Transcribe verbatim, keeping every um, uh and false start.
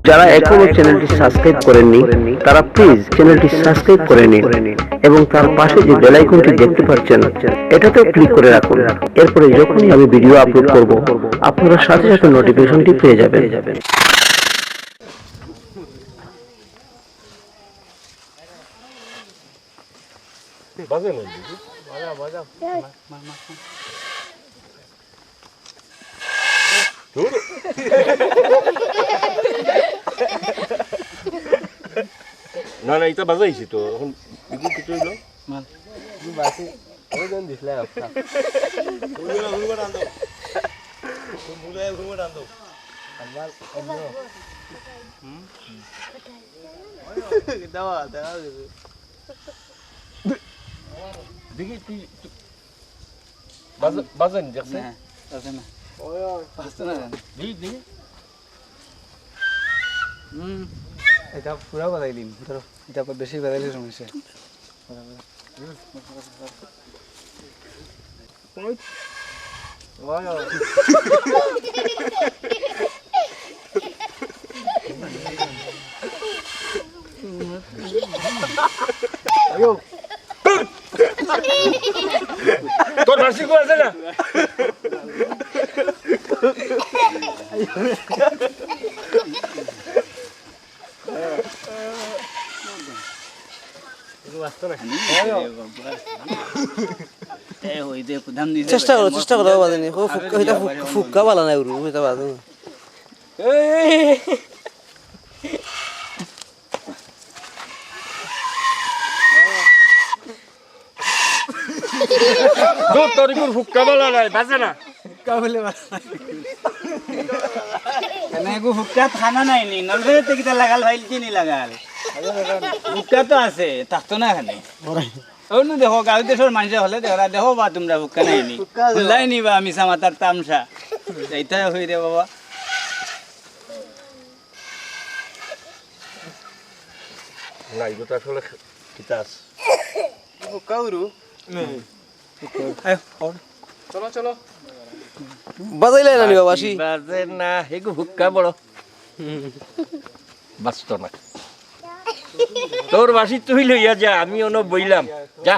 যারা এখনো চ্যানেলটি সাবস্ক্রাইব করেননি, তারা প্লিজ চ্যানেলটি সাবস্ক্রাইব করে নিন এবং তার পাশে যে বেল আইকনটি দেখতে পাচ্ছেন, এটাতেও ক্লিক করে রাখুন। এরপরে যখনই আমি ভিডিও আপলোড করব, আপনারা সাথে সাথে নোটিফিকেশনটি পেয়ে যাবেন। বাজে না দিদি। ধুর। না, না, এটা বাজাইছি তো। এখন দেখি কিছু হইলো। মাল। কি বাসি? ওই জন দিছলা একটা। দাও, দাও। দেখি তুই, তুই বাজা-, বাজান দেখছে? না, বাজে না। ওই, ওই। বাজতো না জানি। দেখি, দেখি। হুম। এটা পুরা বাজাই দিন। ধরো, এটা আবার বেশি বাজাইলে সমস্যা। ওই। ওই, ওই। তোর মাসি কো আছে না? চেষ্টা করো, চেষ্টা করো, বাবা, জানি। ও ফুক্কা, এটা ফুক-, ফুক্কা বালা নাই, উরু, এটা বালা নাই। দূর, তোর ইগুর ফুক্কা বালা নাই, বাজে না। ফুক্কা বলে বালা নাই। এনে এগু ফুক্কা থানা নাই নি, নলবেড়ে তে কিতা লাগাল, ভাইল চিনি লাগাল। ফুক্কা তো আছে, থাকতো না এখানে। অন্য দেখো, গাঁও দেশর মানুষে হলে দেখো, দেখো বা তোমরা ফুক্কা নাই নি। ফুক্কা আছে। হুনলাই নি বা আমি সামাতার তামশা। এইটা হই রে বাবা। না, এগুলো তো আসলে কিতা আছে। ফুক্কা উরু। আয়, অর। চলো, চলো। বাজাইলে না নি বাবা, আসি। বাজে না, হেগু ফুক্কা বড়। বাজতো না। তোর বাসি তুই লইয়া যা, আমি অনো বইলাম। যা।